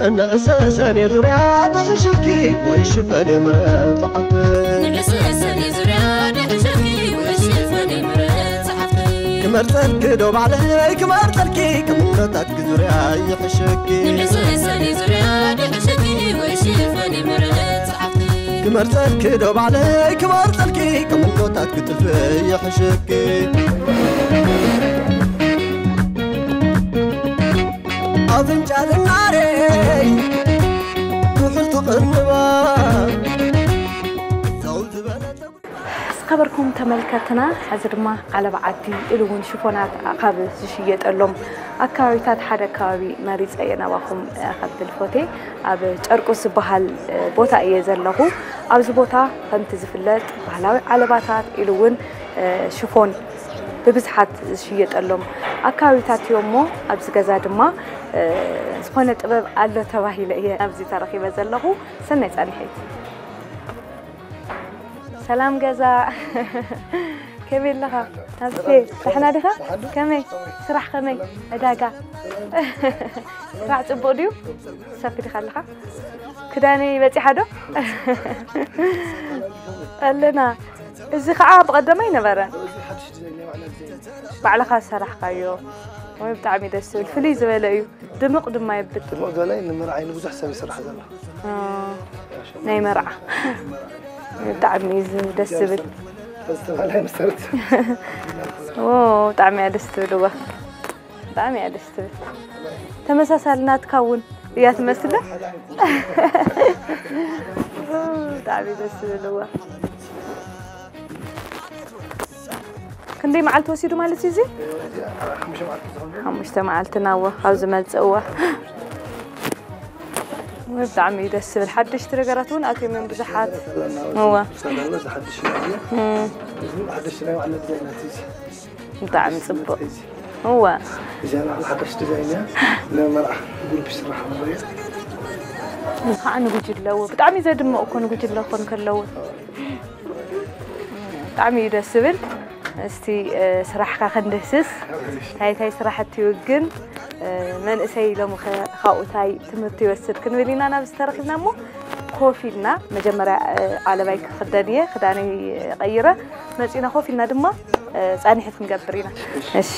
እንዕሰ ሰኔ ዙርያ ድሕሽኪ ወይ ሽፈን ምረጽ ሓፍተይ። ንዕሰ ሰኔ ዙርያ ድሕሽኪ ወይ ሽፈን ምረጽ ሓፍተይ። ክመርጸልኪ ዶ ባዕለይ ክመርጸልኪ ቅንነታትኪ ዙርያ ይሕሸኪ። ንዕሰ ሰኔ ዙርያ ድሕሽኪ ወይ ሽፈን ምረጽ ሓፍተይ። ክመርጸልኪ ዶ ባዕለይ ክመርጸልኪ ቅንነታትኪ ጥልፊ ይሕሸኪ። ኣፍንጫ ዝናረይ ኩሕል ትቕንባ ዘው ዝበለ ጸጉሪ። ዝኸበርኩም ተመልከትና፣ ሕዚ ድማ ዓለባ ዓዲ ኢሉ እውን ሽፎናት ካብ ዝሽየጠሎም ኣከባቢታት ሓደ ኣከባቢ መሪጸ እየ ናባኹም ከብል ፎቴ። ኣብ ጨርቁስ ዝበሃል ቦታ እየ ዘለኹ። ኣብዚ ቦታ ከምቲ ዝፍለጥ ባህላዊ ዓለባታት ኢሉ እውን ሽፎን ብብዝሓት ዝሽየጠሎም ኣከባቢታት እዮም እሞ ኣብዚ ገዛ ድማ ዝኾነ ጥበብ ኣሎ ተባሂለ እየ ኣብዚ ተረኺበ ዘለኹ። ሰናይ ጻንሒት። ሰላም ገዛ። ከመይ ኣለኻ? ናብቴ፣ ደሕና ዲኻ? ከመይ? ስራሕ ከመይ? ዕዳጋ? ስራሕ ጽቡቕ ድዩ? ሰፊ ዲኻ ኣለኻ? ክዳነይ በጺሓ ዶ? ኣለና። እዚ ኸዓ ብቐደም ኣይነበረን። ባዕልኻ ዝሰራሕካዮ። ወይ ብጣዕሚ ደስ ዝብል፣ ፍልይ ዝበለ እዩ። ድምቕ ድማ የብል። ድምቕ ዝበለ ንምርዓይ ንብዙሕ ሰብ ይስራሕ ዘሎ። እ፣ ናይ መርዓ። ብጣዕሚ እዩ ዝ-፣ ደስ ዝብል። ዝተባህለ መሰረት። ኦ፣ ብጣዕሚ እያ ደስ ትብል እዋ። ብጣዕሚ እያ ደስ ትብል። ተመሳሳሊ ናትካ እውን እያ ትመስል። ብጣዕሚ ደስ ዝብል እዋ። ክንደይ መዓልቲ ወሲዱ ማለት እዩ እዚ? ሓሙሽተ መዓልቲ ናወ ካብ ዝመጽእ እዋ። ወይ ብጣዕሚ እዩ ደስ ዝብል። ሓደሽቲ ነገራት እውን ኣትዮም እዮም ብዙሓት። እዋ። እም። ሓደሽቲ ናይ ባዕልና ዲዛይናት እዩ። ብጣዕሚ ጽቡቕ። እዋ። እዚኣ ናይ ሓዳሽ ዲዛይን እያ። ንመርዓ ጉልቢ ስራሕ ማለት እዩ። እዚ ከዓ ንጉጅለ እዎ። ብጣዕሚ ዘድምቕ እኮ ንጉጅለ ክኾን ከለዎ። ብጣዕሚ እዩ ደስ ዝብል። እስቲ፣ እ፣ ስራሕካ ክንድህስስ፣ እንታይ እንታይ ስራሕቲ ይውግን፣ እ፣ መንእሰይ ሎሚ ኸ ካብኡ እንታይ ትምህርቲ ይወስድ ክንብል ኢና ናብዚ ተረኺብና እሞ፣ ኮፍ ኢልና መጀመርያ፣ እ፣ ዓለባይ ክኽደን እየ፣ ክዳነይ ቀይረ፣ መጺና ኮፍ ኢልና ድማ፣ እ፣ ጻንሒት ክንገብር ኢና። እሺ።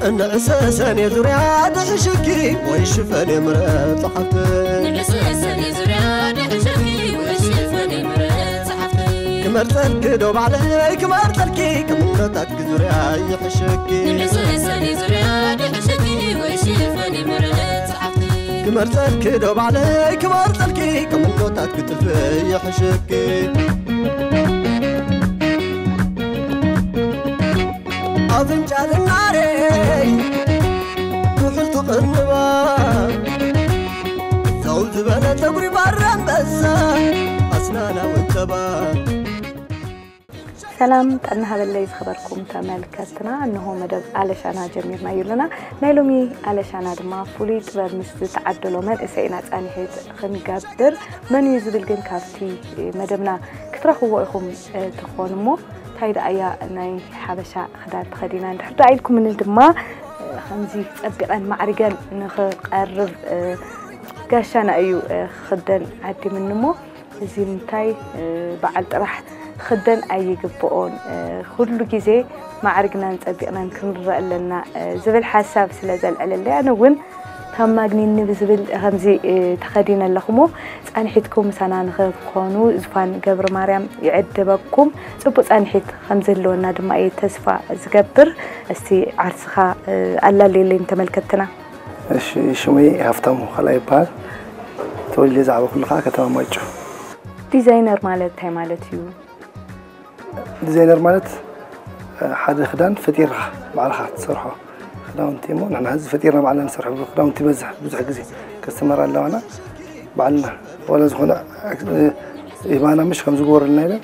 እንዕሰ ሰኔ ዙርያ ድሕሽኪ ወይ ሽፈን ምረጽ ሓፍተይ። ንዕሰ ሰኔ ዙርያ ድሕሽኪ ወይ ሽፈን ምረጽ ሓፍተይ። ክመርጸልኪ ዶ ባዕለይ ክመርጸልኪ ቅንነታትኪ ዙርያ ይሕሸኪ። ንዕሰ ሰኔ ዙርያ ድሕሽኪ ወይ ሽፈን ምረጽ ሓፍተይ። ክመርጸልኪ ዶ ባዕለይ ክመርጸልኪ ቅንነታትኪ ጥልፊ ይሕሸኪ። ኣፍንጫ ዝናረይ ኩሕል ትቕንባ ዘው ዝበለ ጸጉሪ ባር ኣንበሳ ኣስናና ወንተባ። ሰላም ጥዕና ሃበለይ ዝኸበርኩም ተመልከትና፣ እንሆ መደብ ኣለሻና ጀሚርናዮ ኣለና። ናይ ሎሚ ኣለሻና ድማ ፍሉይ ጥበብ ምስ ዝተዓደሎ መንእሰይ ኢና ጻንሒት ክንገብር። መን እዩ ዝብል ግን ካብቲ መደብና ክትረኽብዎ ኢኹም፣ እ፣ ትኾኑ እሞ፣ እንታይ ደኣ እያ ናይ ሓበሻ ክዳን ተኸዲና? እንድሕር ደኣ ኢልኩምኒ ድማ፣ እ፣ ከምዚ ጸቢቐን ማዕሪገን ንኽቐርብ፣ እ፣ ጋሻና እዩ፣ እ፣ ክኽደን ዓዲምኒ እሞ፣ እዚ እንታይ፣ እ፣ በዓል ጥራሕ ክኽደን ኣይግብኦን፣ እ፣ ኩሉ ግዜ ማዕሪግናን ጸቢቕናን ክንረአ ኣለና፣ እ፣ ዝብል ሓሳብ ስለ ዘልዐለለይ፣ ኣነ እውን ካብ ማግኒኒ ብዝብል ከምዚ፣ እ፣ ተኸዲነ ኣለኹ እሞ፣ ጻንሒትኩም ምሳና ንኽትኮኑ ዙፋን ገብረ ማርያም ይዕድበኩም። ጽቡቕ ጻንሒት ከም ዝህልወና ድማ እየ ተስፋ ዝገብር። እስቲ ዓርስኻ፣ እ፣ ኣላለየለይ ንተመልከትና። እሺ፣ ሽመይ ሃፍታሙ ካልኣይ ይበሃል። ተወሊደ ዝዓበኹሉ ከዓ ከተማ ማይጨው። ዲዛይነር ማለት እንታይ ማለት እዩ? ዲዛይነር ማለት፣ እ፣ ሓደ ክዳን ፈጢርካ ባዕልኻ ትሰርሖ ክዳውንቲ እሞ፣ ንሕና ሕዚ ፈጢርና ባዕልና ንሰርሖ ክዳውንቲ ይበዝሕ ብዙሕ ግዜ። ከስተመር ኣለዋና ባዕልና፣ ዋላ ዝኾነ፣ እ፣ ይህባና ምሽ ከም ዝገበሩልና ኢለን፣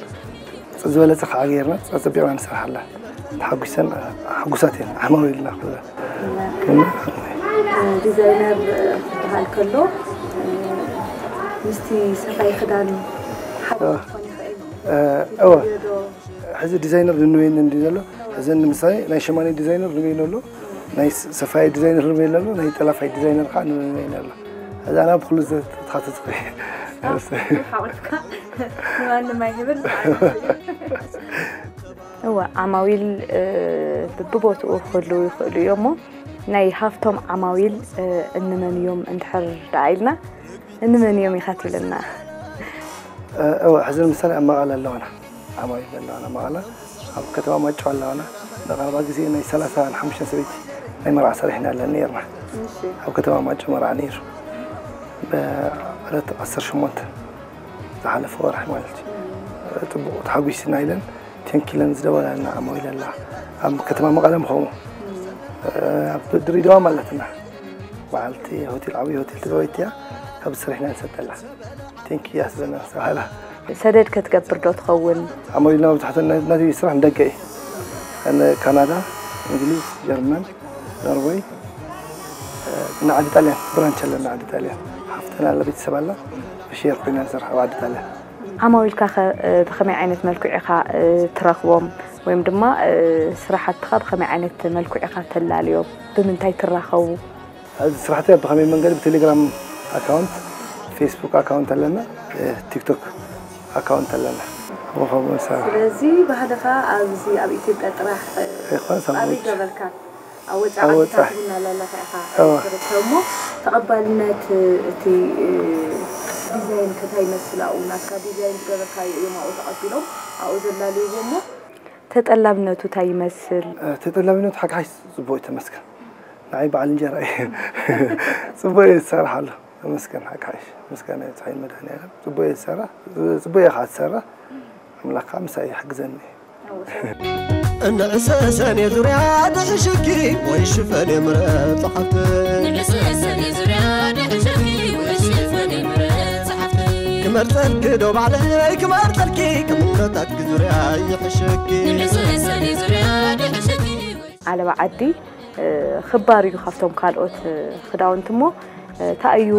ፅ-፣ ዝበለጸ ከዓ ገይርና፣ ጸ-፣ ጸቢቕና ንሰርሓላ። ተሓጒሰን፣ ሕጉሳት እየን፣ ዓማዊልና ኩለን። ዲዛይነር ክበሃል ከሎ፣ ምስቲ ሰፋይ ክዳን ሓደ ክኾን ይኽእል። እ፣ እወ። ሕዚ ዲዛይነር ንንበየኒ እንዲ ዘሎ፣ ሕዚ ንምሳሌ ናይ ሸማኔ ዲዛይነር ንበየኒ ኣሎ። ናይ ሰፋይ ዲዛይነር ንበይና ኣሎ፣ ናይ ጠላፋይ ዲዛይነር ከዓ ንበይና ኣሎ። እዛ ናብ ኩሉ ዘተኻትት። ሓቑፍካ ንማንም ኣይህብን። እወ፣ ዓማዊል ብቦትኡ ክህልዉ ይኽእሉ እዮም እሞ ናይ ሃፍቶም ዓማዊል እንመን እዮም እንድሕር ደኣ ኢልና እንመን እዮም ኢኻ ትብለና? እወ፣ ሕዚ ንምሳሌ ኣብ መቐለ ኣለዋና፣ ዓማዊል ኣለዋና መቐለ፣ ኣብ ከተማ ማይጨው ኣለዋና። ንቐረባ ግዜ ናይ ሰላሳ ንሓሙሽተ ሰበይቲ ናይ መርዓ ሰሪሕና ኣለና ነይርና። ኣብ ከተማ ማይጨው መርዓ ነይሩ። ብዕለት ዓሰርተ ሸሞንተ ዝሓለፈ ወርሒ ማለት እዩ። ጽቡቕ ተሓጒስና ኢለን ቴንኪለን ዝደወላልና ዓማዊል ኣላ። ኣብ ከተማ መቐለ ምኸሙ ኣብ ድሬዳዋ ማለትና በዓልቲ ሆቴል ዓብዪ ሆቴል ትግራወይቲ እያ። ካብ ዝሰሪሕና ንሰደላ ቴንኪ እያ ስበና ዝተባሃላ። ሰደድ ከትገብር ዶ ትኸውን? ዓማዊልና መብዛሕትኡ ናተይ ስራሕ ንደገ እዩ። ካናዳ፣ እንግሊዝ፣ ጀርመን፣ ኖርወይ፣ ንዓዲ ጣልያን ብራንች ኣለና። ዓዲ ጣልያን ሓፍተና ኣላ፣ ቤተሰብ ኣላ፣ ብሼር ኮይና ንሰርሕ ኣብ ዓዲ ጣልያን። ዓማዊልካ ከ ብኸመይ ዓይነት መልክዕ ኢኻ ትረኽቦም? ወይም ድማ ስራሕትኻ ብኸመይ ዓይነት መልክዕ ኢኻ ተላልዮም? ብምንታይ ትራኸቡ? እዚ ስራሕቲ ብኸመይ መንገዲ? ብቴሌግራም ኣካውንት፣ ፌስቡክ ኣካውንት ኣለና፣ ቲክቶክ ኣካውንት ኣለና። ወኸቡ ንሳ ስለዚ ባህልኻ ኣብዚ ኣብ ኢትዮጵያ ጥራሕ ይኾን ኣበይ ሳምንት ገበርካ? ኣብ ወፃኢ ኣብ ወፃኢ። ዓድታት እውን ኣለኻ ኢኻ እወ። ትርከብ እሞ ተቐባልነት እቲ ዲዛይን ከ እንታይ ይመስል? ኣብኡ ናትካ ዲዛይን ዝገበርካዮ እዮም ኣብኡ ተቐቢሎም ኣብኡ ዘላልይዎ እሞ ተጠላብነቱ እንታይ ይመስል? ተጠላብነቱ ሓቂ ሓይሽ ጽቡቕ እዩ፣ ተመስገን። ንዓይ በዓል እንጀራ እዩ። ጽቡቕ እዩ ዝሰርሕ ኣሎ። ተመስገን ሓቂ ሓይሽ። ምስጋና ይብጽሓይ መድኃኒዓለም። ጽቡቕ እዩ ዝሰርሕ። ጽቡቕ እዩ ከዓ ዝሰርሕ። ኣምላኽ ከዓ ምሳይ ይሕግዘኒ። እንዕሰ ሰኔ ዙርያ ድሕሽኪ ወይ ሽፈን የምረጽ ሓፍቲ። ንዕሰ ሰኔ ዙርያ ድሕሽኪ ወይ ሽፈን የምረጽ ሓፍቲ። ክመርጸልኪ ዶ ባዕለይ ክመርጸልኪ ክምረጣኪ ዙርያ ይሕሸኪ። ንዕሰ ሰኔ ዙርያ ድሕሽኪ ወይ ዓለባ ዓዲ ክባር እዩ ካብቶም ካልኦት ክዳውንቲ እሞ እንታይ እዩ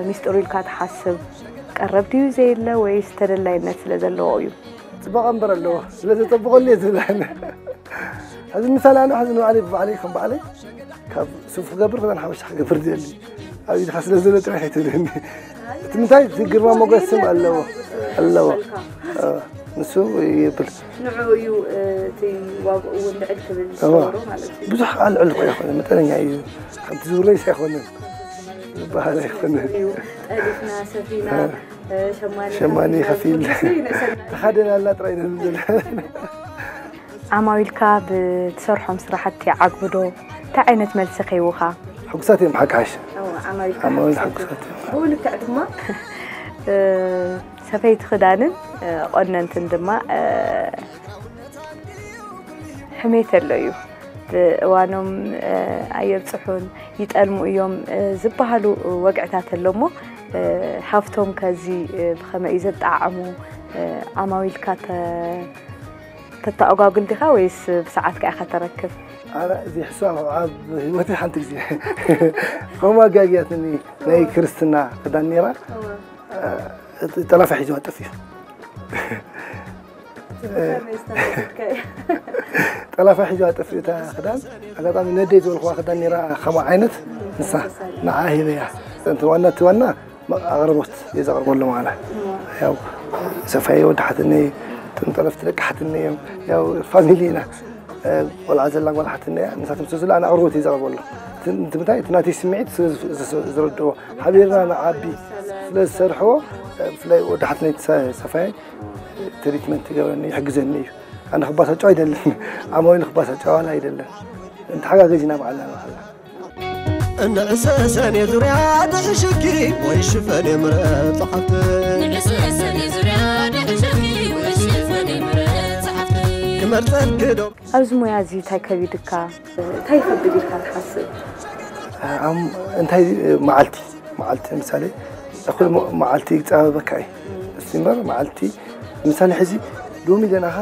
ሚስጥሩ ኢልካ ትሓስብ? ቀረብ ድዩ ዘየለ ወይስ ተደላይነት ስለ ዘለዎ እዩ? ጽባቐ እምበር ኣለዎ፣ ስለ ዘጸብቐሉ እየ ዝብል ኣነ። ሕዚ ምሳሌ ኣነ ሕዚ ንባዕለይ ብባዕለይ ከም ባዕለይ ካብ ሱፍ ክገብር ክዳን ሓበሻ ክገብር ዝደሊ ኣብ ኢድካ ስለ ዘሎ ጥራሕ ኣይትብለኒ። እቲ ምንታይ እቲ ግርማ ሞገስ ስም ኣለዎ ኣለዎ። ንሱ ይብል። ንዑ እዩ እቲ ዋግኡ እውን ልዕል ክብል ዝገብሮ ማለት እዩ። ብዙሕ ኣልዕል እኮ ኣይኮነን፣ መጠነኛ እዩ። ከምቲ ዝብለይስ ኣይኮነን ዝበሃል ኣይኮነን። ጠሊፍና ሰፊና ሸማኒ ሸማኒ ከፊል ከፊልና ተኻደናልና ጥራይ ነብል ዘለና። ዓማዊልካ ብትሰርሖም ስራሕቲ ይዓግቡ ዶ? እንታይ ዓይነት መልሲ ከይውኻ? ሕጉሳት እዮም ሓቂ ሓይሽ። ዓማዊልካ ዓማዊል ሕጉሳት ሕጉሳት እዮም። ብኡ ልክዕ ድማ ሰፈይቲ ክዳንን ቆነንትን ድማ ሕሜት ኣሎ እዩ። ብእዋኖም ኣየብፅሑን ይጠልሙ እዮም ዝበሃሉ ወግዕታት ኣሎ እሞ ሃፍቶም ከዚ ብኸመይ እዩ ዘጠዓዕሙ? ዓማዊልካ ተተኣጓጉል ዲኻ ወይስ ብሰዓትካ ኢኻ ተረክብ? ኣረ እዚ ሕሳብ ኣብ ህይወተይ ሓንቲ ግዜ ከምኡ ኣጋጊያትኒ። ናይ ክርስትና ክዳን ነይራ። እቲ ጠላፋ ሒዝዋ ጠፊኡ። ጠላፋ ሒዝዋ ጠፊኡ እታ ክዳን። ኣጋጣሚ ነደይ ዝበልክዋ ክዳን ነይራ ከምኡ ዓይነት ንሳ ንዓ ሂበያ። እቲ ዋና እቲ ዋና ኣቕርቦት እየ ዘቕርበሎም ኣነ። ያው ሰፋየ ወዳሓትኒ እቶም ጠለፍቲ ደቂ ሓትኒ እዮም። ያው ፋሚሊ ኢና። ቆልዓ ዘላ ጓል ሓትኒ እያ። ንሳቶም ስለ ዝብላ ኣነ ኣቕርቦት እየ ዘቕርበሎም። እቲ ምንታይ እቲ ናተይ ስምዒት ስለ ዝረድኦ ሓቢርና ንዓቢ ስለ ዝሰርሕዎ ብፍላይ ወዳሓትኒ ሰፋየ ትሪትመንት ይገብረኒ ይሕግዘኒ እዩ። ኣነ ክባሳጨው ኣይደልን። ዓማዊል ክባሳጨው ኣነ ኣይደልን። እንተሓጋገዝ ኢና ባዕልና ንባዕልና። እንዕሰ ሰኔ ዙርያ ድሕሽኪ ወይ ሽፈን የምረጽ ሓፍቲ። ንዕሰ ሰኔ ዙርያ ድሕሽኪ ወይ ሽፈን የምረጽ ሓፍቲ። ክመርጸልኪ ዶ ኣብዚ ሞያ እዚ እንታይ ከቢድካ? እንታይ ይኸብድ ኢልካ ትሓስብ? እንታይ መዓልቲ መዓልቲ ምሳሌ እኹል መዓልቲ ይፃበበካ እዩ። እስቲ እምበር መዓልቲ ምሳሌ ሕዚ ሎሚ ደናኻ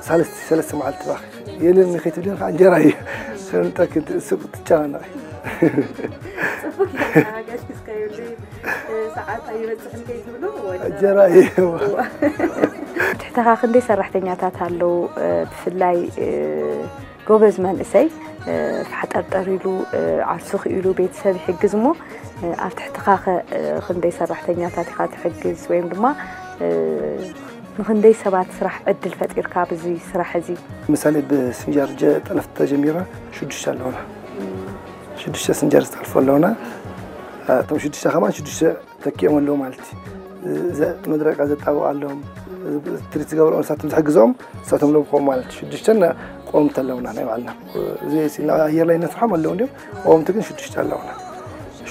ሳለስቲ ሰለስተ መዓልቲ ባኽ የለን ከይትብልን ከዓ እንጀራ እዩ ሰንጠክ ሱቅ ትጨናነቕ። ጽቡቅ ኢኻ ገስግስካዮ ሰዓት ኣይበጽሕን ከይትብሉ እንጀራ እዩ። ትሕተኻ ክንደይ ሰራሕተኛታት ኣለዉ? ብፍላይ ጎበዝ መንእሰይ ፋሕጠርጠር ኢሉ ዓርሱ ክኢሉ ቤተሰብ ይሕግዝ እሞ፣ ኣብ ትሕትኻ ኸ ክንደይ ሰራሕተኛታት ኢኻ ትሕግዝ? ወይም ድማ ንኽንደይ ሰባት ስራሕ ዕድል ፈጢርካ ኣብዚ ስራሕ እዚ? ምሳሌ፣ ብስንጃር ጠለፍቲ ተጀሚራ ሽዱሽተ ኣለውና። ሽዱሽተ ስንጃር ዝጠልፎ ኣለውና። እቶም ሽዱሽተ ከማን ሽዱሽተ ተኪኦም ኣለዉ ማለት እዩ። መድረቃ ዘጣብቕ ኣለዎም፣ ትሪት ዝገብሩ ንሳቶም ዝሕግዞም ንሳቶም ኣለዉ። ከምኡ ማለት ሽዱሽተ ቆምቲ ኣለውና ናይ ባዕልና። እዚ ኣየር ላይ ነስርሖም ኣለዉ እንዲም፣ ቆምቲ ግን ሽዱሽተ ኣለውና።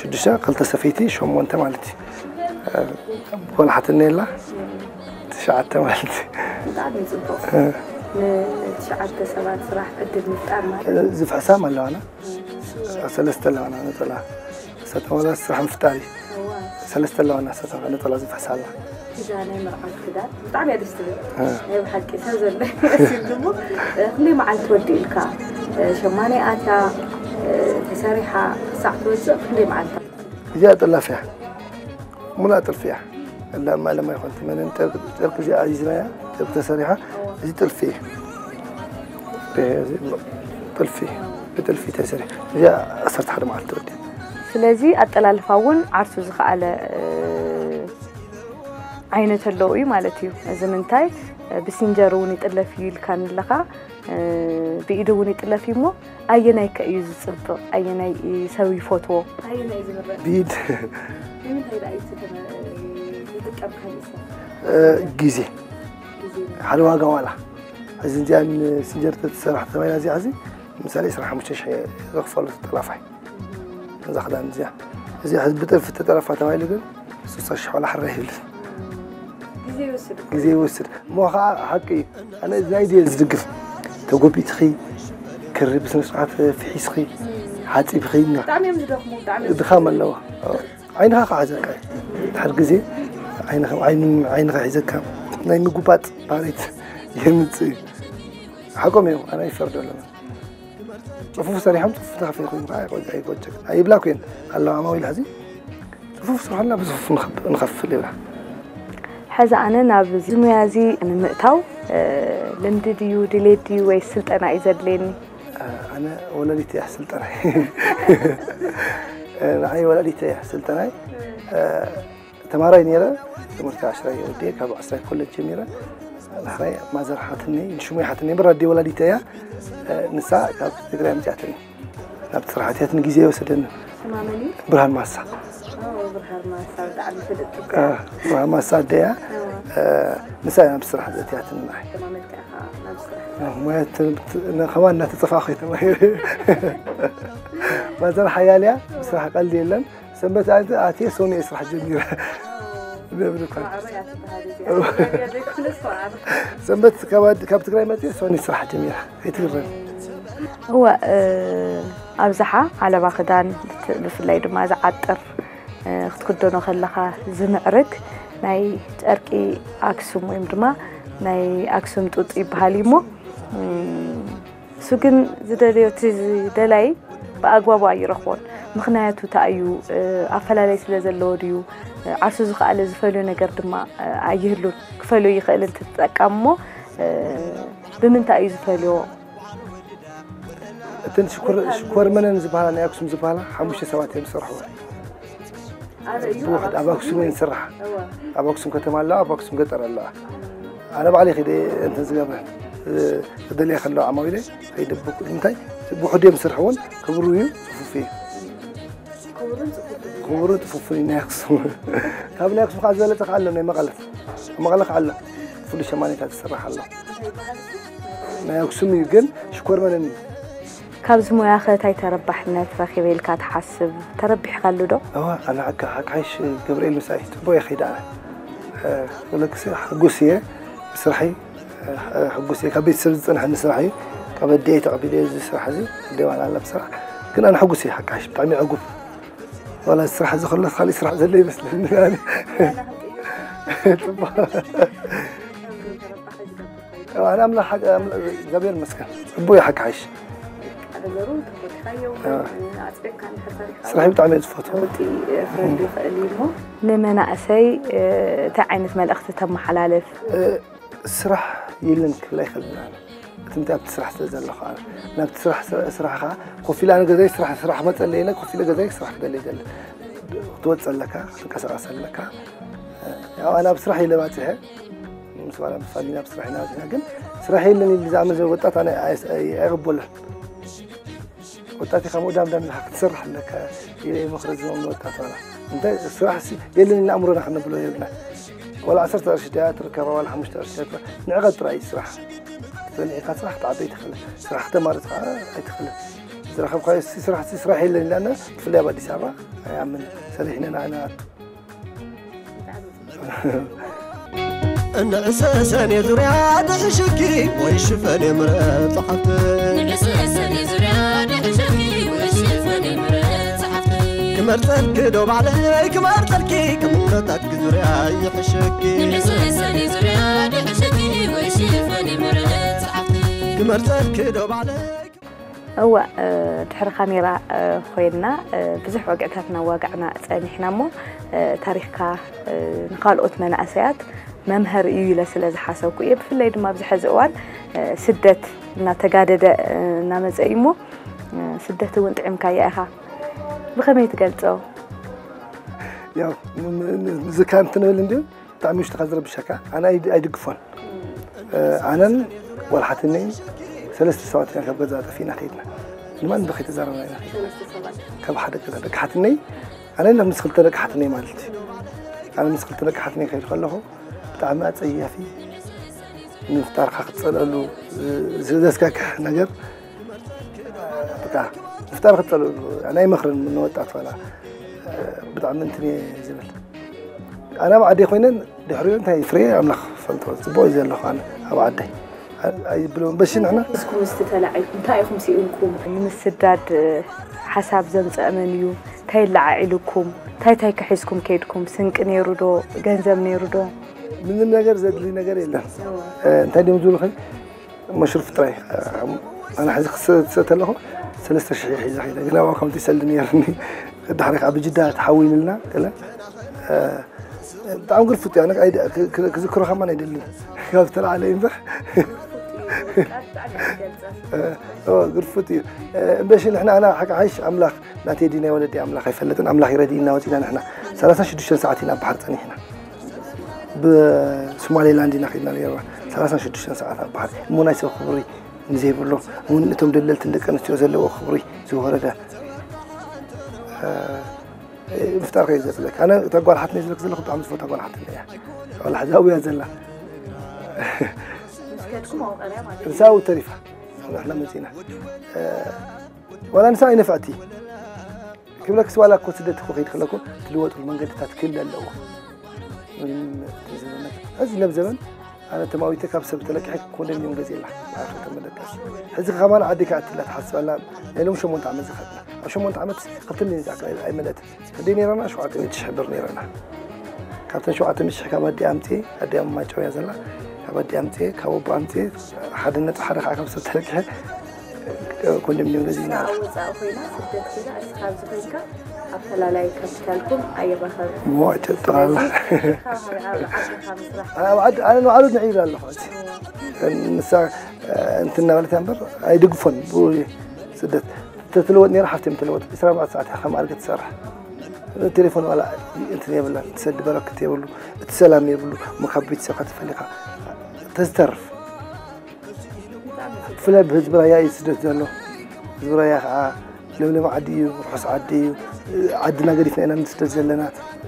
ሽዱሽተ፣ ክልተ ሰፈይቲ፣ ሸሞንተ ማለት እዩ። ቆልሓትኒ የላ፣ ትሽዓተ ማለት እዩ። ብጣዕሚ እዩ ጽቡቕ። ንትሽዓተ ሰባት ስራሕ ዕድል ምፍጣር ማለት ዝፍሕሳም ኣለዋና። ሰለስተ ኣለዋና ነጠላ። ንሳቶም ዋላ ስራሕ ምፍጣር እዩ። ሰለስተ ኣለዋና ንሳቶም ነጠላ ዝፍሕሳ ኣለዋ። እዛ ናይ መርዓት ክዳን ብጣዕሚ እያ ደስ ትብል። ናይ ብሓቂ ሰብ ዘሎ ይመስል ድሞ። ክንደይ መዓልቲ ወዲእልካ? ሸማንያ ኣትያ ተሰሪሓ ክሳዕ ትወፅእ ክንደይ መዓልቲ? እዚኣ ጠላፍ እያ። ሙሉኣ ጥልፊ እያ። እላ ማለማ ይኾን ትመንን ጨርቂ እዚኣ ሒዝናያ፣ ጨርቂ ተሰሪሓ። እዚ ጥልፊ እዩ። ጥልፊ፣ ብጥልፊ ተሰሪሑ። እዚኣ ዓሰርተ ሓደ መዓልቲ ወዲኣ። ስለዚ ኣጠላልፋ እውን ዓርሱ ዝኸኣለ ዓይነት ኣለዎ እዩ ማለት እዩ። እዚ ምንታይ ብሲንጀር እውን ይጥለፍ እዩ ኢልካኒ ኣለኻ፣ ብኢድ እውን ይጥለፍ እዩ እሞ ኣየናይ ከ እዩ ዝፅብቕ? ኣየናይ ሰብ ይፈትዎ? ኣየናይ እዩ ዝምረፅ? ብኢድ ንምንታይ ደኣ እዩ ዝተመ- ዝጥቀም ካልእ ሰብ? ግዜ ሓደ ዋጋ ዋላ እዚ እዚኣ ሲንጀር ተተሰራሕ ተባሂላ እዚኣ ሕዚ ምሳሌ ዕስራን ሓሙሽተን ሽሕ ዘኽፈሉ ተጠላፋይ እዛ ክዳን እዚኣ እዚኣ ሕዚ ብጥልፊ ተጠለፋ ተባሂሉ ግን ስልሳ ሽሕ ዋላ ሕረ ይብልን። ግዜ ይወስድ እኮ። ግዜ ይወስድ እሞ ከዓ ሓቂ እዩ። ኣነ እዚ ናይ ድየ ዝድግፍ ተጎቢትኺ ክሪ ብስነ ስርዓት ፍሒስኺ ሓፂብኺ እና ብጣዕሚ እዮም ዝደኽሙ ብጣዕሚ እዮም ድኻም ኣለዋ። ዓይንኻ ክሓዘካ እዩ። ድሕር ግዜ ዓይንኻ ዓይን- ዓይንኻ ሒዘካ ናይ ምጉባጥ ባህሪት የምፅእ እዩ። ሓቆም እዮም፣ ኣነ ይፈርደሎም። ፅፉፍ ሰሪሖም ፅፉፍ ተኸፊ ኮይኑ ከዓ ኣይቆ- ኣይቆጨ ኣይብላ ኮይን ኣለዋ ኣማዊል ሕዚ ፅፉፍ ስርሖልና ብፅፉፍ ንኸፍ- ንኸፍል ይብላ። ሕዚ ኣነ ናብዚ ሙያ እዚ ንምእታው ልምዲ ድዩ ድሌት ድዩ ወይስ ስልጠና እዩ ዘድልየኒ? ኣነ ወላዲት እያ ስልጠናይ። ንዓይ ወላዲት እያ ስልጠናይ። ተማራይ ነይረ ትምህርቲ ዓስራይ ወዲኤ ካብ ዓስራይ ኮሌጅ ጀሚረ ንሕራይ ማዘር ሓትኒ ንሽሙ ሓትኒ ብራዲ ወላዲት እያ። ንሳ ካብ ትግራይ ኣምፅኣትኒ ናብቲ ስራሕ ኣትያትኒ ግዜ ይወሰደኒ። ስማ መን እዩ? ብርሃን ማሳ። ብርሃን ማሳ ብጣዕሚ ፍልጥቲ ብርሃን ማሳ ኣደያ ንሳ ናብ ስራሕ ዘእትያትኒ ንዓይ። ተማመልካ ኢኻ ናብ ስራሕ? ሞያ ከማን እናተፀፋ ከይተማሂረ ማዘር ሓያልያ ብስራሕ ቀልዲ የለን። ሰንበት ኣቲ- ኣትየ ሰኑየ ስራሕ ጀሚረ። ነብሪ እኳ ማዕሮ እያ ትበሃል እዚኣ። ዘይኮነስ ማዕሮ። ሰንበት ካብ ኣድ- ካብ ትግራይ መፅየ ሰኑየ ስራሕ ጀሚረ። ኣይትግረም። እወ ኣብዝሓ ዓለባ ክዳን ብት- ብፍላይ ድማ ዝዓጥር ክትክደኖ ከለኻ ዝምዕርግ ናይ ጨርቂ ኣክሱም ወይም ድማ ናይ ኣክሱም ጡጥ ይበሃል እዩ እሞ እሱ ግን ዝደልዮ እቲ ዝደላይ ብኣግባቡ ኣይረኽቦን። ምኽንያቱ እንታይ እዩ? ኣፈላለይ ስለ ዘለዎ ድዩ? ዓርሱ ዝኸኣለ ዝፈልዮ ነገር ድማ ኣይህሉን። ክፈልዮ ይኽእል እንትትጠቀም እሞ ብምንታይ እዩ ዝፈልዮ? እተን ሽኮር- ሽኮርመነን ዝበሃላ ናይ ኣክሱም ዝበሃላ ሓሙሽተ ሰባት እዮም ዝሰርሕዎ። ብውሕድ ኣብ ኣክሱም እየን ዝስርሓ። ኣብ ኣክሱም ከተማ ኣለዋ፣ ኣብ ኣክሱም ገጠር ኣለዋ። ኣነ ባዕለይ ከይደ እንትን ዝገብረን ዝደልያ ከለዋ ዓማዊለ ከይደ ብኩ- እንታይ ብውሕድ እዮም ዝስርሕዎን ክብሩ እዩ፣ ፅፉፍ እዩ። ክቡርን ፅፉፍን እዩ ናይ ኣክሱም። ካብ ናይ ኣክሱም ከዓ ዝበለፀ ከዓ ኣሎ ናይ መቐለ። ኣብ መቐለ ከዓ ኣሎ ፍሉይ ሸማኔታት ዝስራሕ ኣሎ። ናይ ኣክሱም እዩ ግን ሽኮርመነን እዩ። ካብዚ ሞያኸ እንታይ ተረባሕነት ረኺበ ኢልካ ትሓስብ? ተረቢሕካሉ ዶ? እዋ ኣነ ሓቂ ሓቂ ሓይሽ ገብርኤል ምሳይ ፅቡቅ እየ ከይደ ኣነ ክብለክሲ ሕጉስ እየ ብስራሐይ ሕጉስ እየ ካብ ቤተሰብ ዝፀንሐኒ ስራሕ እዩ ካብ ኣደይ ተቐቢለ እዚ ስራሕ እዚ ኣደይ ዋላ ኣላ ብስራሕ ግን ኣነ ሕጉስ እየ ሓቂ ሓይሽ ብጣዕሚ ዕጉብ ዋላ እዚ ስራሕ እዚ ከሎ ካሊእ ስራሕ ዘሎ ይመስለኒ ኣነ። ፅቡቅ ኣነ ኣምላኽ ሓቂ- ኣምላኽ- እግዚኣብሔር ይመስገን ፅቡቅ እዩ ሓቂ ሓይሽ ነገሩ ተፈቲኻዮ ኣፅቢቕካ እንድሕር ሰሪሕካ ስራሕ ብጣዕሚ እየ ዝፈትዎ ለውጢ ክህሉ ይኽእል እዩ እሞ ንመናእሰይ እንታይ ዓይነት መልእኽቲ ተመሓላልፍ? ስራሕ የለን ክብል ኣይኽእልን ኣነ እቲ ምንታይ ኣብቲ ስራሕ ስለ ዘለኹ ኣነ። ናብቲ ስራሕ፣ ስራሕኻ ኮፍ ኢለ ኣነ ገዛይ ስራሕ፣ ስራሕ መጸለይ ኢለ ኮፍ ኢለ ገዛይ ስራሕ ክደሊ ይደሊ። ክትወጽእ ኣለካ፣ ክትንቀሳቐስ ኣለካ። ያው ኣነ ኣብ ስራሕ ኢለ ባጽሐ። ምስ ባላ ምስ ፋሚሊ ኣብ ስራሕ ኢና ባጺሕና። ግን ስራሕ የለን ኢሉ ዝኣምን ዘሎ ወጣት ኣነ ኣይ-፣ ኣይ-፣ ኣይቕበሎን። ወጣት ኢኻ ምኡዳም ዳም ኢኻ ክትሰርሕ ኣለካ ኢለ ይመኽሮ ዝብሎም ንወጣት ባላ። እንታይ ስራሕ ሲ የለን ኢልና ኣእምሮና ክነብሎ የብልና። ዋላ ዓሰርተ ቅርሺ ድያ ትርከባ፣ ዋላ ሓሙሽተ ቅርሺ ድያ ትርከባ፣ ንዕቐት ጥራይ እዩ ስራሕ። ጸኒዕካ ስራሕ ክትዓቢ ኣይትኽእልን። ስራሕ ክተማርጽ ከዓ ኣይትኽእልን። ዝረኸብካዮ ሲ ስራሕ ሲ ስራሕ የለን ኢላና፣ ብፍላይ ኣብ ኣዲስ ኣበባ ኣይኣምን። ሰሪሕና ኢና ንኣቱ። እንዕሰ ሰኔ ዙርያ ድሕሽኪ ወይ ሽፈን የምረጽ ሓፍተይ። ንዕሰ ሰኔ ዙርያ ድሕሽኪ ወይ ሽፈን የምረጽ ሓፍተይ። ክመርጸልኪ ዶ ባዕለይ ክመርጸልኪ ክምረጸልኪ ዙርያ ይሕሸኪ። ንዕሰ ሰኔ ዙርያ ድሕሽኪ ወይ ሽፈን የምረጽ ሓፍተይ። ክመርጸልኪ ዶ ባዕለይ እወ፣ እ፣ ድሕሪ ካሜራ፣ እ፣ ኮይንና፣ እ፣ ብዙሕ ወግዕታት እናዋጋዕና ጸኒሕና እሞ፣ እ፣ ታሪኽካ፣ እ፣ ንኻልኦት መናእሰያት መምሃሪ እዩ ኢለ ስለ ዝሓሰብኩ እየ። ብፍላይ ድማ ኣብዚ ሕዚ እዋን፣ እ፣ ስደት እናተጋደደ፣ እ፣ እናመጸ እዩ እሞ፣ እ፣ ስደት እውን ጥዒምካያ ኢኻ። ብኸመይ ትገልጾ? ያው፣ ን-፣ ን-፣ ንዝካ እንትንብል እንድዩ፣ ብጣዕሚ ውሽጥኻ ዝረብሸካ፣ ኣነ ኣይድ-፣ ኣይድግፎን። እ፣ ኣነን ጓልሓትነይ ሰለስተ ሰባት ኢና ካብ ገዛ ጠፊእና ከይድና። ንማንም ከይተዛረብና ኢና ከይድና። ካብ ሓደ ገዛ ደቂ ሓትነይ፣ ኣነ ምስ ክልተ ደቂ ሓትነይ ማለት እዩ። ኣነ ምስ ክልተ ደቂ ሓትነይ ከይድ ከለኹ፣ ብጣዕሚ ኣጸያፊ፣ ንፍጣርካ ክትጸልኣሉ ዝ-፣ ዘስካክሕ ነገር፣ በቃ፣ ንፍጣር ክትጸልኣሉ፣ ኣነ ኣይመኽርን ንወጣት ዋላ፣ ብጣዕሚ እንትን እየ ዝብል። ኣነ ኣብ ዓደይ ኮይነ ድሕሪኡ እንታይ ፍሬ ኣምላኽ ፈልጦ፣ ጽቡቕ እዩ ዘለኹ ኣነ ኣብ ዓደይ። ኣይ-፣ ኣይብለውን። በሺ ንሕና እስኩም እስቲ ተላዒልኩም እንታይ ኢኹም ስኢንኩም? ንምስዳድ ሓሳብ ዘምጸአ መን እዩ? እንታይ ለዓዒሉኩም? እንታይ እንታይ ከሒዝኩም ከይድኩም? ስንቂ ነይሩ ዶ? ገንዘብ ነይሩ ዶ? ምንም ነገር ዘድሊ ነገር የለን። እዎ። እ፣ እንታይ ድዮም ዝብሉኺ? መሽሩፍ ጥራይ። እ፣ ኣነ ሕዚ ክሰ-፣ ክሰተ ኣለኹ፣ ሰለስተ ሽሕ ሒዘ ኸይደ። ግን ኣብኡ ከምቲ ሰልዲ ነይሩኒ። ድሕሪ ካብ ጅዳ ተሓዊሉልና፣ ገለ፣ እ፣ ብጣዕሚ ግርፍት እዩ። ኣነ ኣይደ-፣ ክ-፣ ክ-፣ ክዝክሮ ከማን ኣይደልን። ካብ ዝተለዓለ እዩ እምበር። እ፣ ኦ፣ ግርፍት እዩ። እ፣ እምበሺ ንሕና ኣና ሓቂ ሓይሽ ኣምላኽ ናተይ ድዩ ናይ ወለዲ ኣምላኽ ኣይፈልጥን። ኣምላኽ ይረድእና ወፂና ንሕና። ሰላሳን ሽዱሽተን ሰዓት ኢና ኣብ ባሕሪ ጸኒሕና። ብሶማሌላንድ ኢና ከይድና ነይርና። ሰላሳን ሽዱሽተን ሰዓት ኣብ ባሕሪ። እሞ ናይ ሰብ ክብሪ ንዘይብሉ፣ እውን እቶም ደለልትን ደቂ ኣንስትዮ ዘለዎ ክብሪ ዝወረደ፣ እ፣ ምፍጣር ከዩ ዘብለካ። ኣነ እታ ጓል ሓትነይ ዝብለክ ዘለኹ ብጣዕሚ ዝፈትዋ ጓል ሓትነይ እያ። ዋላ ሕዚ ኣብያ ዘላ። ምስ ከድኩም ኣብኡ ቀርያ ማለት እዩ። ንሳ ኣብኡ ተሪፋ። ንሕና መጺና። እ፣ ዋላ ንሳ ኣይነፍዐቲ። ክብለክስ ዋላ እኮ ስደት እኮ ከይድ ከለኩ ትልወጥሉ መንገድታት ክህሉ ኣለዎ። ምንም እንትን ዝብል ነገር። ሕዚ ለብ ዘበን ኣነ ተማዊተ ካብ ሰብ ተለቂሐ ኮንዶሚኒየም ገዚእላ። ማእኸል ተመለቀስ። ሕዚ ከማን ዓዲ ከኣትላ ትሓስብ ኣላ። ናይ ሎም ሸሞንተ ዓመት ዝኸድና። ኣብ ሸሞንተ ዓመት ክልተ ሚልዮን ዝኣክል ኣይ-፣ ኣይመለእትን። ክንደይ ነይራና? ሸውዓተ ሚእቲ ሽሕ ብር ነይራና። ካብተን ሸውዓተ ሚእቲ ሽሕ ካብ ኣዲኣ ኣምፅኤ፣ ኣዲኣ ማይጨው እያ ዘላ። ካብ ኣዲኣ ኣምፅኤ፣ ካብ ኣቦ ኣምፅኤ፣ ሓደ ነጥቢ ሓደ ከዓ ካብ ሰብ ተለቂሐ ኮንዶሚኒየም ገዚእና። ንሳ ኣብ ወፃኢ ኮይና፣ ስደት ኮይና፣ እስኻ ኣብዚ ኮይንካ ኣፈላላይ ካፒታልኩም ኣይራኸብን። ሞት ጠቕላላ። ስለዚ፣ ካብ ኣብ ዓድኻ ምስራሕ ኣብ ዓዲ፣ ኣነ ንባዕሉ ንዒ ኢለ ኣለኹ። ንሳ፣ እ፣ እንትን እናበለት እያ እምበር ኣይድግፎን። ብኡ ስደት ተትለወጥ ነይራ፣ ሓፍተይ ምተለወጥ፣ ዕስራ ኣርባዕተ ሰዓት እያ ከም ኣድገ ትሰርሕ። ቴሌፎን ዋላ እንትን የብላን፣ ትሰዲ በረክት የብሉ፣ እቲ ሰላም የብሉ፣ እሞ ካብ ቤተሰብካ ተፈሊኻ ተዝተርፍ። ብፍላይ ብህዝቢ ራያ እዩ ስደት ዘሎ። ህዝቢ ራያ ከዓ ለምለም ዓዲ እዩ፣ ርሑስ ዓዲ እዩ። ዓድና ገዲፍና ኢና ንስደት ዘለና።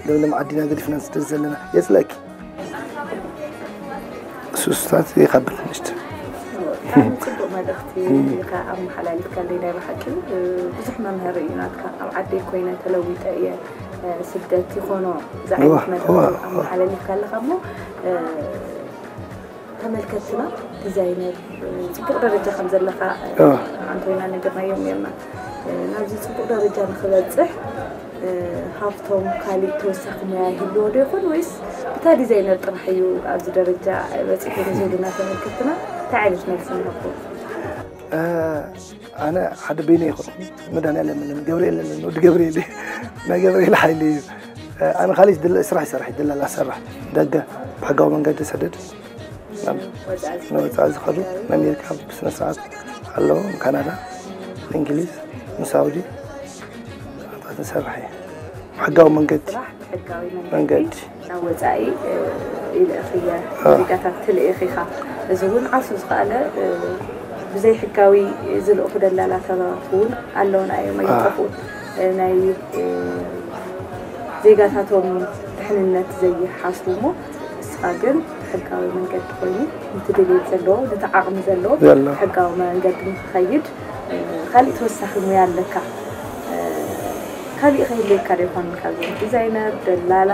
ለምለም ዓዲና ገዲፍና ንስደት ዘለና። የፅለእኪ። ሱስታት ይኸብድ ምሽት። ብጣዕሚ ጽቡቕ መልእኽቲ ኢኻ ኣመሓላሊፍካለይ። ናይ ብሓቂ ብዙሕ መምሃሪ እዩ ናትካ። ኣብ ዓደይ ኮይነ ተለዊጠ እየ፣ ስደት ይኾኖ፣ እዚ ዓይነት እዋ፣ መልእኽቲ እዋ፣ እዋ። ኣመሓላሊፍካ ኣለኻ እሞ፣ ተመልከትና ዲዛይነር ጽቡቕ ደረጃ ከም ዘለኻ እዋ። ኣንቶይና ነጊርናዮም ነርና። ናብዚ ጽቡቕ ደረጃ ንኽበጽሕ፣ ሃብቶም ካሊእ ተወሳኺ ሞያ ይህልዎ ዶ ይኾን ወይስ ብታ ዲዛይነር ጥራሕ እዩ ኣብዚ ደረጃ በጺሑ ንዝብሉና ተመልከትና እንታይ ዓይነት መልሲ ንሃቦም? ኣነ ሓደ በይነ ይኹን መድኃኒዓለም የለን፣ ገብርኤል የለን፣ ወዲ ገብርኤል እዩ። ናይ ገብርኤል ሓይሊ እዩ። ኣነ ካሊእ ድለ-፣ ስራሕ ይሰርሕ፣ ደላላ ሰርሕ፣ ደገ ብሕጋዊ መንገዲ ሰደድ። ንወፃኢ ዝኸዱ ንኣሜሪካ ብስነ ስርዓት ኣለዉ፣ ንካናዳ፣ ንእንግሊዝ፣ ንሳውዲ ንሰርሕ እየ። ብሕጋዊ መንገዲ። ሕጋዊ መንገዲ መንገዲ። ናብ ወፃኢ ይልእኽየ ዜጋታት ትልእኽ ኢኻ። እዚ እውን ዓርሱ ዝኸኣለ ብዘይ ሕጋዊ ዝልእኹ ደላላታት እውን ኣለውና እዮም፣ ኣይጠፍኡን። ናይ ዜጋታቶም ድሕንነት ዘይሓስቡ እሞ ንስኻ ግን ሕጋዊ መንገዲ ኮይኑ ነቲ ድሌት ዘለዎ ነቲ ዓቕሚ ዘለዎ ዘሎ። ሕጋዊ መንገዲ ንክኸይድ ካሊእ ተወሳኺ ሙያ ኣለካ። ካሊእ ከይድልየካ ዶ ይኾን ካብዞም ዲዛይነር ደላላ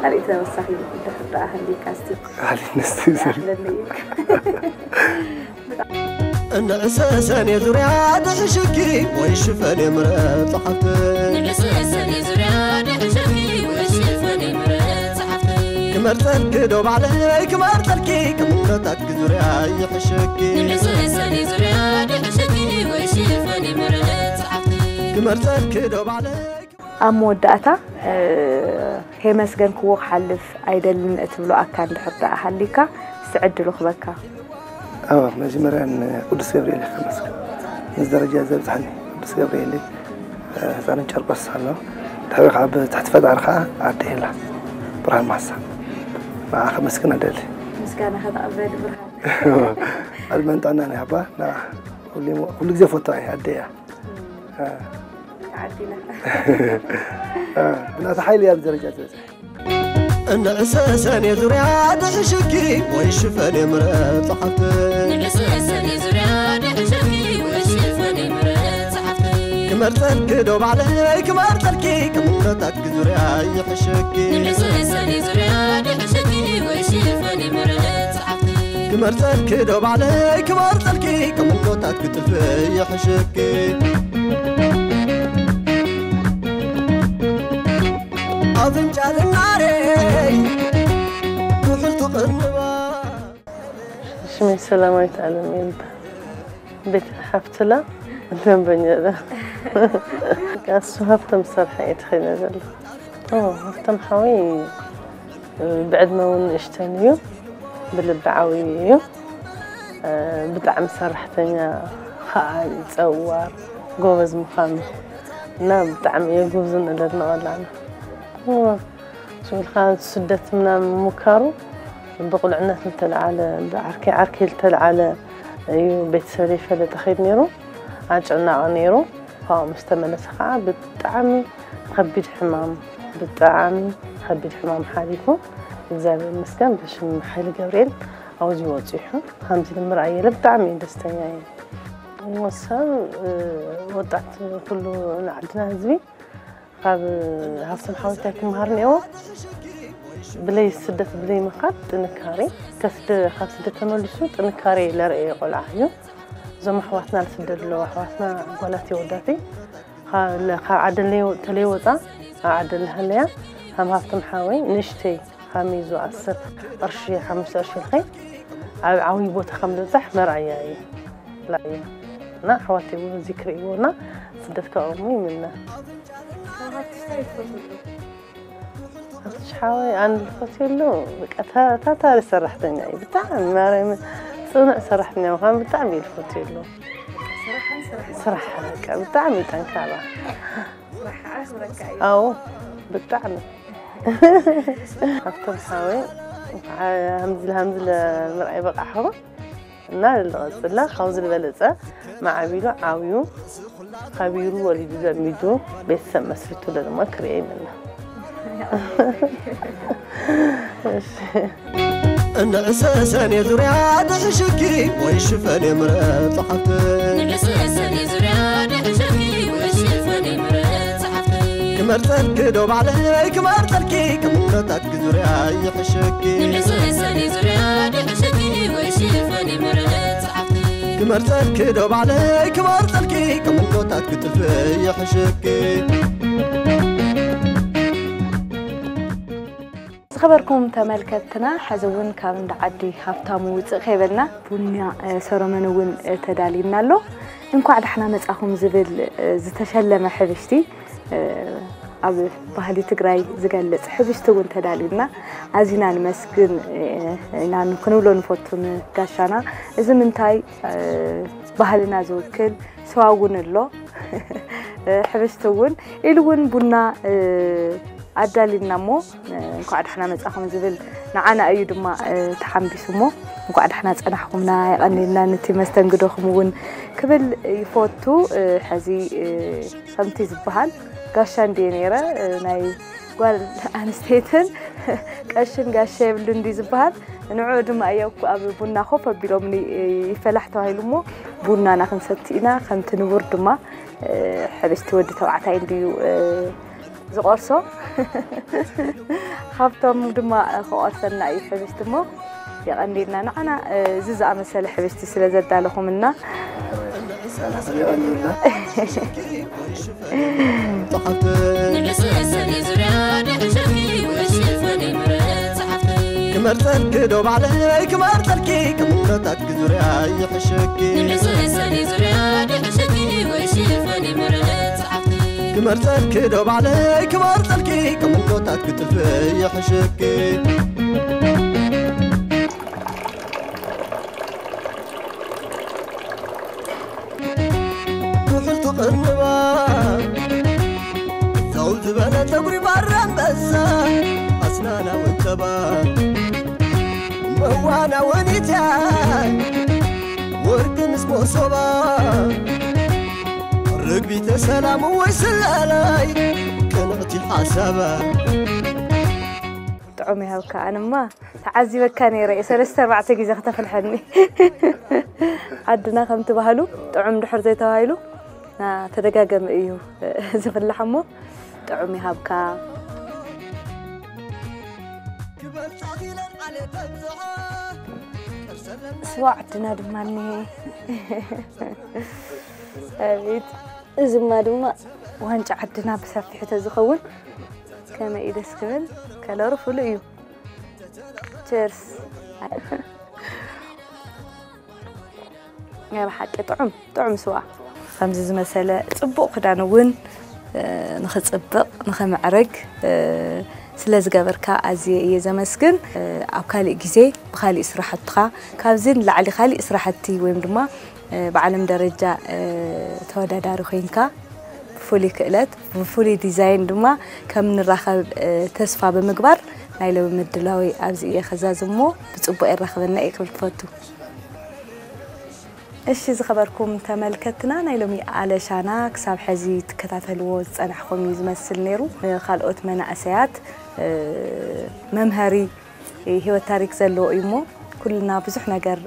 ካሊእ ተወሳኺ ድሕር ደኣ ሃልየካ እስቲ ካሊእ ንስ ኣለኒ እዩ። እንዕሰ ሰኔ ዙርያ ድሕሽኪ ወይ ሽፈን የምረጽ ሓፍቲ ንዕሰ ሰኔ ዙርያ ድሕሽኪ ወይ ሽፈን የምረጽ ሓፍቲ ክመርጸልኪ ዶ ባዕለይ ክመርጸልኪ ክምረታትኪ ዙርያ ይሕሸኪ ንዕሰ ሰኔ ዙርያ ድሕሽኪ ወይ ሽፈን የምረጽ ሓፍቲ ክመርጸልኪ ዶ ባዕለይ ኣብ መወዳእታ ከየመስገንክዎ ክሓልፍ ኣይደልን እትብሎ ኣካል እንድሕር ደኣ ሃሊካ እስቲ ዕድሉ ክበካ። ኣብ መጀመርያ ንቅዱስ ገብርኤል ከመስግን ነዚ ደረጃ ዘብፅሐኒ ቅዱስ ገብርኤል ህፃንን ጨርቆስ ኣሎ። ድሕሪ ከዓ ብትሕቲ ፈጣሪ ከዓ ኣደይ ኣላ ብርሃን ማሳ ንዓ ከመስግን ኣደሊ። ምስጋና ከተቐበል ብርሃን። ዕድመን ጥዕናን ይሃባ። ንዓ ኩሉ ግዜ ፈቶ ኣደይ እያ። ዓዲና ብናታ ሓይሊ እያ ኣብዚ ደረጃ ዝበፅሐ። እንዕሰ ሰኔ ዙርያ ድሕሽኪ ወይ ሽፈን የምረጽ ሓፍቲ ንዕሰ ሰኔ ዙርያ ድሕሽኪ ወይ ሽፈን የምረጽ ሓፍቲ ክመርጸልኪ ዶ ባዕለይ ክመርጸልኪ ክምረታትኪ ዙርያ ይሕሸኪ ንዕሰ ሰኔ ዙርያ ድሕሽኪ ወይ ሽፈን የምረጽ ሓፍቲ ክመርጸልኪ ዶ ባዕለይ ክመርጸልኪ ክምኖታትኪ ጥልፊ ይሕሸኪ ኣፍንጫ ዝናረይ ኩሕል ትቕንባ ሽመይ ሰላማዊት ኣለም ይበሃል። ቤት ሓፍትላ ደንበኛ እሱ ሃብቶም ዝሰርሐ እየ ተኸይነ ዘሎ። ሃብቶም ሓወይ ብዕድመ እውን ንእሽተን እዩ፣ ብልቢ ዓብዩ እዩ። ብጣዕሚ ሰራሕተኛ ከዓ እዩ፣ ፀዋር ጎበዝ ምዃኑ እና ብጣዕሚ እየ ጉብዝን እለድንቐላና። ስብልካ ስደት ምናምን ምምካሩ ብቁልዕነት ዝተለዓለ ብዓርኪ ዓርኪ ዝተለዓለ እዩ። ቤተሰብ ይፈለጠ ከይድ ነይሩ ኣጨናቂ ነይሩ። ካብኡ ምስ ተመለሰ ከዓ ብጣዕሚ ከቢድ ሕማም ብጣዕሚ ከቢድ ሕማም ሓሊፉ እግዚኣብሔር ይመስገን ብሽም ሓይሊ ገብርኤል ኣብዚ ወፂሑ ከምዚ ንምርኣየለ ብጣዕሚ ደስተኛ እየ። ወሰብ ወጣት ኩሉ ንዓድና ህዝቢ ካብ ሃብቶም ሓወይታይ ክመሃር እኒአዎ። ብለይ ስደት ብለይ ምኻድ ጥንካሬ ከስደ ካብ ስደት ተመልሱ ጥንካሬ ለርእየ ቆልዓ እዩ። እዞም ኣሕዋትና ዝስደዱ ኣለዉ ኣሕዋትና ጓላት የወዳተይ ካብ ዓደን ተለይወፃ ኣብ ዓደን ሃለያ ከም ሃብቶም ሓወይ ንእሽተይ ሃሚዙ ዓሰርተ ቅርሺ ሓሙሽተ ቅርሺ ኢልኸይ ኣብ ዓብዪ ቦታ ከም ዝበፃሕ መርኣያ እዩ። ላእየ እና ኣሕዋተይ እውን እዚ ክርእይዎ እና ስደት ከቐሙ ይምነ። ኣብቲ ሓወይ ኣነ ዝፈትየሉ በቃ ታታሪ ሰራሕተኛ እዩ። ብጣዕሚ ማርያም ፅኑዕ ሰራሕተኛ ምዃን ብጣዕሚ እዩ ዝፈትየሉ። ስራሕ በቃ ብጣዕሚ እዩ ጠንካራ። ኣዎ ብጣዕሚ ኣብቶም ሓወይ ሃምዝለ ሃምዝለ ምርኣይ በቃ ሓወ እና ልቐፅላ ካብዚ ዝበለፀ ማዕቢሉ ዓብዩ ከቢሩ ወሊዱ ዘሚዱ ቤተሰብ መስሪቱ ድማ ክርእየ ይምነ። እንዕሰ ሰኔ ዙርያ ድሕሽኪ ወይ ሽፈን የምረጽ ሓፍቲ ንዕሰ ሰኔ ዙርያ ድሕሽኪ ወይ ሽፈን የምረጽ ሓፍቲ ክመርጸልኪ ዶ ባዕለይ ክመርጸልኪ ክምረታትኪ ዙርያ ይሕሸኪ ንዕሰ ሰኔ ዙርያ ድሕሽኪ ወይ ሽፈን የምረጽ ሓፍቲ ክመርጸልኪ ዶ ባዕለይ ክመርጸልኪ ክምኖታትኪ ጥልፊ ይሕሸኪ ዝኸበርኩም ተመልከትና ሕዚ እውን ካብ እንዳ ዓዲ ሃብታሙ ውፅእ ከይበልና ቡና ሰሮመን እውን ተዳልዩና ኣሎ። እንኳዕ ዳሕና መፃኹም ዝብል ዝተሸለመ ሕብሽቲ ኣብ ባህሊ ትግራይ ዝገልጽ ሕብሽቲ እውን ተዳልዩና ኣዚና ንመስግን ኢና ክንብሎ ንፈቱ ንጋሻና። እዚ ምንታይ ባህልና ዝውክል ስዋ እውን ኣሎ ሕብሽቲ እውን ኢሉ እውን ቡና ኣዳሊና እሞ እንኳዕ ዳሕና መጻኹም ዝብል ንዓና እዩ ድማ ተሓምቢሱ እሞ እንኳዕ ዳሕና ጸናሕኩምና የቐንልና ነቲ መስተንግዶኹም እውን ክብል ይፈቱ። ሕዚ ከምቲ ዝበሃል ጋሻ እንድየ ነይረ ናይ ጓል ኣንስተይትን ቀሽን ጋሻ የብሉ እንዲ ዝበሃል ንዕኡ ድማ እየ ኣብ ቡና ኮፍ ኣቢሎም ይፈላሕ ተባሂሉ እሞ ቡናና ክንሰቲ ኢና ከምቲ ንቡር ድማ ሕብስቲ ወዲ ተባዕታይ እንድዩ ዝቆርሶ ካብቶም ድማ ክቆርሰና እዩ ሕብስቲ እሞ የቐንዴልና ንዓና እዚ ዝኣመሰለ ሕብስቲ ስለ ዘዳለኹምና ክመርፀልኪ ዶ ባዕለይ ክመርፀልኪ ቅምጦታትኪ ዙርያ ይሕሸኪ ክመርፀልኪ ዶ ባዕለይ ክመርፀልኪ ቅምጦታትኪ ጥልፊ ይሕሸኪ ኩሕል ትቕንባ ዘው ዝበለ ጸጉሪ ባር ኣንበሳ ኣስናና ወንጨባ መዋና ወኒትያ ወርቂ ምስ መሶባ ርግቢተ ሰላም ወይ ስላላይ ቅንዕቲ ሓሳባ ጥዑም ይሃብካ ኣነማ ተዓዚበካ ነይረ እየ ሰለስተ ኣርባዕተ ግዜ ክተፍልሐኒ ዓድና ከምቲ ባህሉ ጥዑም ድሕር ዘይተባሂሉ ናተደጋገመ እዩ ዝፍላሕ እሞ ጥዑም ይሃብካ ስዋ ዓድና ድማ እኒሀ ኣቤት እዚማ ድማ ዋንጫ ዓድና ብሰፊሑ ተዝኸውን ከመይ እዩ ደስ ክብል ከለሩ ፍሉይ እዩ ቸርስ ናይ ብሓቂ ጥዑም ጥዑም ስዋ ከምዚ ዝመሰለ ፅቡቕ ክዳን እውን ንኽፅብቕ ንኽምዕርግ ስለ ዝገበርካ ኣዝየ እየ ዘመስግን ኣብ ካሊእ ግዜ ብካሊእ ስራሕትኻ ካብዚ ንላዕሊ ካሊእ ስራሕቲ ወይም ድማ ብዓለም ደረጃ ተወዳዳሪ ኮይንካ ብፍሉይ ክእለት ብፍሉይ ዲዛይን ድማ ከም ንራኸብ ተስፋ ብምግባር ናይ ሎሚ ምድላወይ ኣብዚ እየ ከዛዝሞ ብፅቡቕ የራኽበና እየ ክብል ክፈቱ እሺ ዝኸበርኩም ተመልከትና ናይ ሎሚ ኣለሻና ክሳብ ሕዚ ትከታተልዎ ዝፀናሕኹም እዩ ዝመስል ነይሩ ካልኦት መናእሰያት መምሃሪ ህይወት ታሪክ ዘለዎ እዩ እሞ ኩልና ብዙሕ ነገር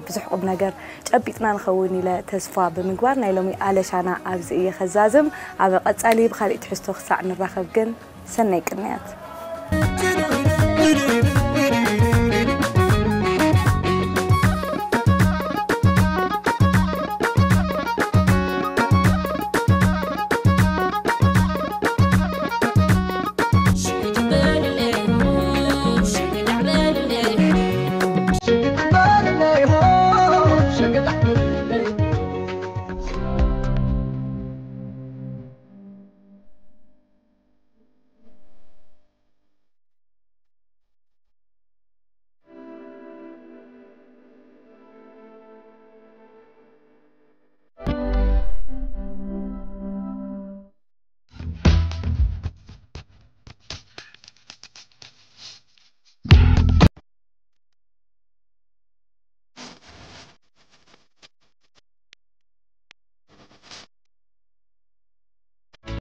ብዙሕ ቁም ነገር ጨቢጥና ንኸውን ኢለ ተስፋ ብምግባር ናይ ሎሚ ኣለሻና ኣብዚ እየ ከዛዝም ኣብ ቀጻሊ ብካሊእ ትሕዝቶ ክሳዕ ንራኸብ ግን ሰናይ ቅንያት